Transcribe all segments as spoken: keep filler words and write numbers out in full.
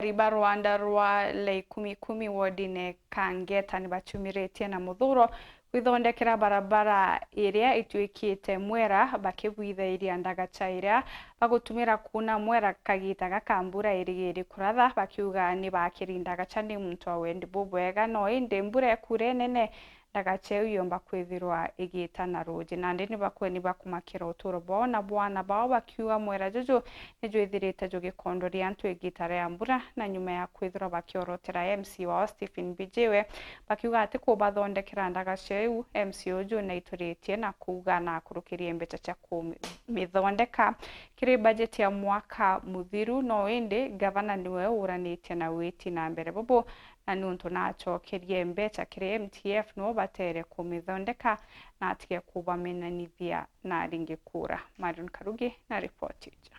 Akari ba rwanda rwa Laikumikumi wodine Kangeta ni bachumiritie na muthuro kwithondekera barabara iria ituikite mwera, bakibwithairia ndagacha iria bagutumira kuuna mwera kagita gaka mbura irigiri kuratha, bakiuga ni bakiri ndagacha ni muntu wa wendi bubwega, no indi mbura ekure nene, ndagacha iu yomba kwithirwa igita na ruuji. Nandi ni bakwe ni bakumakira uturo bwao na bwana bao, bakiuga mwera juju ni jwithirite jugikondoria antu igita ria mbura, na nyuma ya kwithirwa bakiorotera M C A wao Stephen Bijiwe, bakiuga ati kubathondekera ndagacha iu, M C A uju naituritie na kuuga nakurukirie mbecha cia kumithondeka kiri bajeti ya mwaka muthiru, no indi gavana niwe uranitie na witi na mbere bubu, na niuntu nachokerie mbecha kiri M T F, no batere kumithondeka na atige kubamenanithia na ringi kura. Marion Karugi na ripoti iji.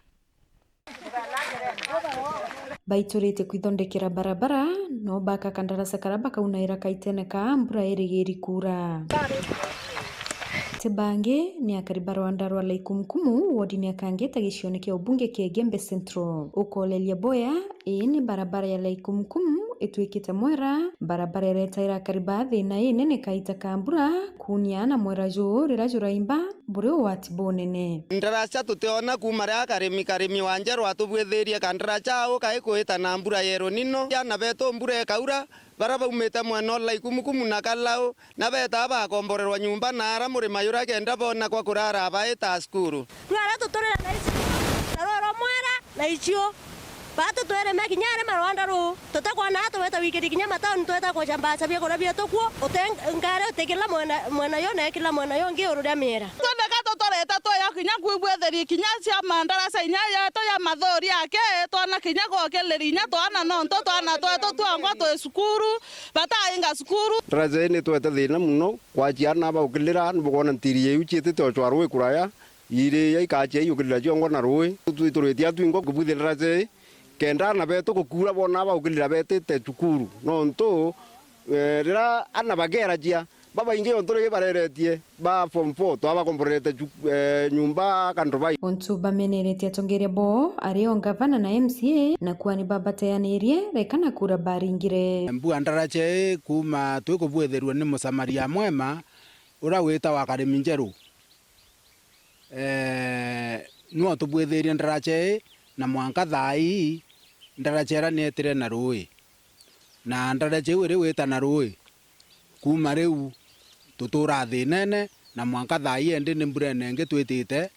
Baituritie kwithondekera barabara, no baka kandarasa karia bakaunaira kaitene ka mbura irigiri kuura. Ti bangi ni akari ba rwanda rwa Laikumkumu, wodini ya Kangeta, gicione kia ubunge kia Igembe Central. Ukoleria boya, ii ni barabara ya Laikumkumu ituikite mwera, barabara iretaira akari ba thina inene kaita ka mbura, kuunia na mwera juu riria juraimba, buri ugwati bunene. Ndaracha tutiona kuuma riria karimi karimi wa Njeru atubwithirie kandaracha au kai kuita na mbura ya El Nino. Ana betu mbura ikaura, baria baumite mwena o Laikumkumu na Kalau, na betaa bakomborerwa nyumba na ara murima juria kenda boona kwa kurara baita cukuru. Rwara tuturire na icio, na rwara mwera na icio. Batu twirime kinya ari marwanda ruu, tutakwona atu weta wikiri kinya mataoni tweta kuja mbaca biakuria bietu kuo, ute ngari uti kila mwena, mwena yo na kila mwena yo ngi uru ria miera. Twendeka tuturite tuya kinya kwibwithiri kinya cia mandaraca inya yetu ya mathuri aki, twana kinya gukiliri inya twana nontu twana twetu twangwa twi cukuru, batainga cukuru. Ndaraca ii ni twete thina muno, kwa ciana baukilira, ni bukwona ntiri iu ciitite o cwa rui kuraya, iri ya ikachia iukirira ciongwa na rui. Twituritie atwingwa kubwithia ndaraca ii, kenda ana betu gukuura boona baukirira betite cukuru. Nontu, eh, riria ana bageeracia, babaingi ontu ringi bareretie, ba form four, twabakomborerete cu-, eh, nyumba Kandrobai. Untu bameneretie atongeria bo, ari o ngavana na M C A, na kuani babateanirie, reka na kuura baringire. Mbua ndaraca ii kuuma twikubwithirua ni musamaria mwema, uria witawa Karimi Njeru. Eh, niwe utubwithirie ndaraca ii, na mwanka thaa ii, ndaraca iria nietire na rui. Na ndaraca iu iri gwita na rui, kuuma riu tuturaa thinene, na mwanka thaa ii endi ni mburene ingi twitite.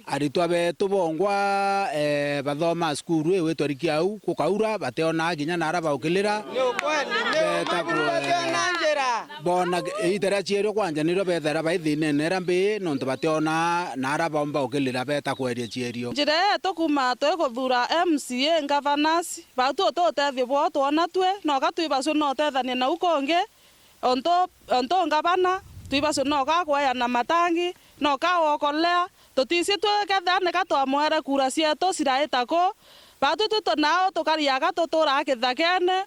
Aritwa betu bongwa, eh, bathomaa cukuru ii witwa Rikiau, gukaura, bationaa kinya na ara baukilira. Ni ukweli, ni uma, beta buru kwe- bationa njira. Boona iita ria cierio kwanja nirio bethaira bai thinene iria mbii, nontu bationaa na ara baumba gukilira beta kweria cierio. Njira yetu kuuma twikuthuura M C A, governors, batu uti utethio bwao twona twi, noka twibacio no utethanie nau kungi, ontu, ontu ngavana, twibacio noka kweana matangi, noka wokolea, tutisi twi kethira nika twamwere kura cietu ciraita ku, Batu twi tunao tukariaga tuturaa kithakene,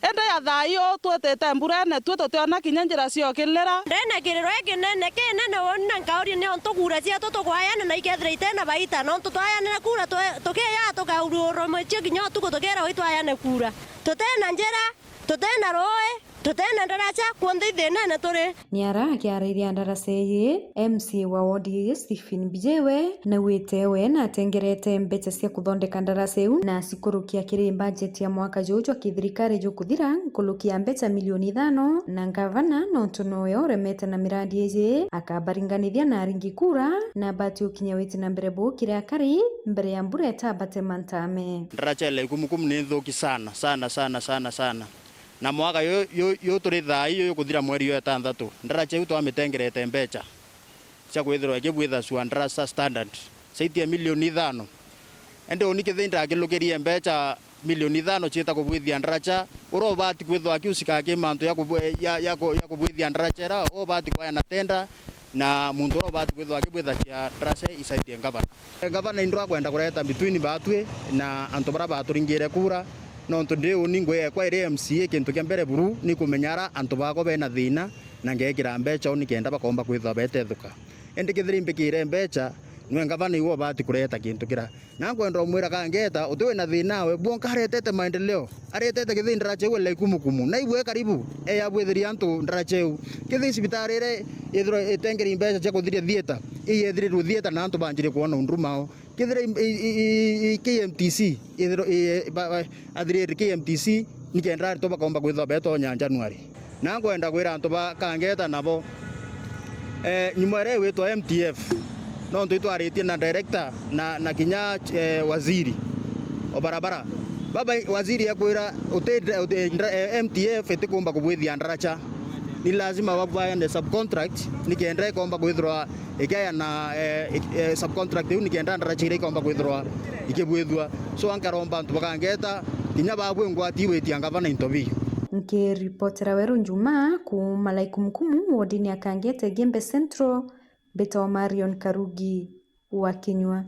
indi ya thaa ii twitite mburene, twi tutiona kinya njira ciokilira. Ndina kiriro ikinene kinene uuni, na nkauria niontu kura cietu tukwayana na ikethira itena baita, nontu twayanire kura twe-, tukiyaa tukaururumicua kinya utuku tukiragwa itwayane kura. Tutina njira, tutina rui, tutina ndaraca, kwonthe ithinene turi. Ni ara akiarairia ndaraca iji, M C A wa wodi iji, Stephen Bijiwe, naugite we natengerete mbeca cia kuthondeka ndaraca iu na acikurukia kiri bajeti ya mwaka juju jwa kithirikari jukuthira nkuruki ya mbeca milioni ithano, na ngavana nontu nowe uremete na miradi iji, akabaringanithia na aringi kura, na abati ukinya witi na mbere buu kiri akari mbere ya mbura itabate mantame. Ndaraca ile ikumukumu ni nthuki sana, sana, sana, sana, sana. Na mwaka yu, yu, yu turi thaa ii, yu yukuthira mweri jwa itanthatu, ndaraca iu twamitengerete mbeca cia kwithirwa ikibwithacua ndaraca standard, ciaitie milioni ithano. Indi uni kethira ndakilukirie mbeca milioni ithano ciita kubwithia ndaraca, uria ubati kwithirwa akiusika ki mantu ya kubwe-, ya, ya ku-, ya kubwithia ndaraca iria, uria ubati kwaya na tenda, na muntu uria ubati kwithirwa akibwithacia ndaraca isaidie ngavana. Ngavana indwa kwenda kureta between batwi na antu baria baturingire kura, nontu ndi uni ngui ekwa iri M C A, kintu kia mbere buru ni kumenya ara antu bakwa bena thina na ngekira mbeca uni kenda bakomba kwithirwa betethuka. Indi kethira imbikire mbeca, Nwe ngavana iwe ubati kureta kintu kira. Na nkwenda umwira Kangeta, uti wina thina we, bwonka aretete maendeleo, aretete kithi ndaracha iu Laikumukumu. Na ibwe karibu, eya bwithiria antu ndaracha iu. Kithi cibitari ire ithirwa itengeri mbeca cia kuthiria theatre, iyethirirwe theatre na antu banjire kwona undru mao. Kethira i, i, i, i, i K M T C, ithirwa, i, ba, ba, athirite K M T C, nikenda aritwa bakomba kwithirwa betonya January. Na nkwenda kwira antu ba Kangeta nabo, eh, nyuma iria igwitwa M T F, nontu itwaritie na director na, na kinya, eh, waziri o barabara. Baba, waziri ekwira, uti, uti, ndra-, eh, M T F itikumba kubwithia ndaracha. Ni lazima babaene subcontract, nikenda ikomba kwithirwa ikiayana, eh, ik-, eh, subcontract iu nikenda ndaracha iria ikomba kwithirwa ikibwithua. So, ankaromba antu ba Kangeta, kinya babwe ngwati igwitia ngavana into biu. Nkiripotera Weru Njuma kuuma Laikumukumu, wodini ya Kangeta, Igembe Central, mbitwa Marion Karugi wa Kinyua.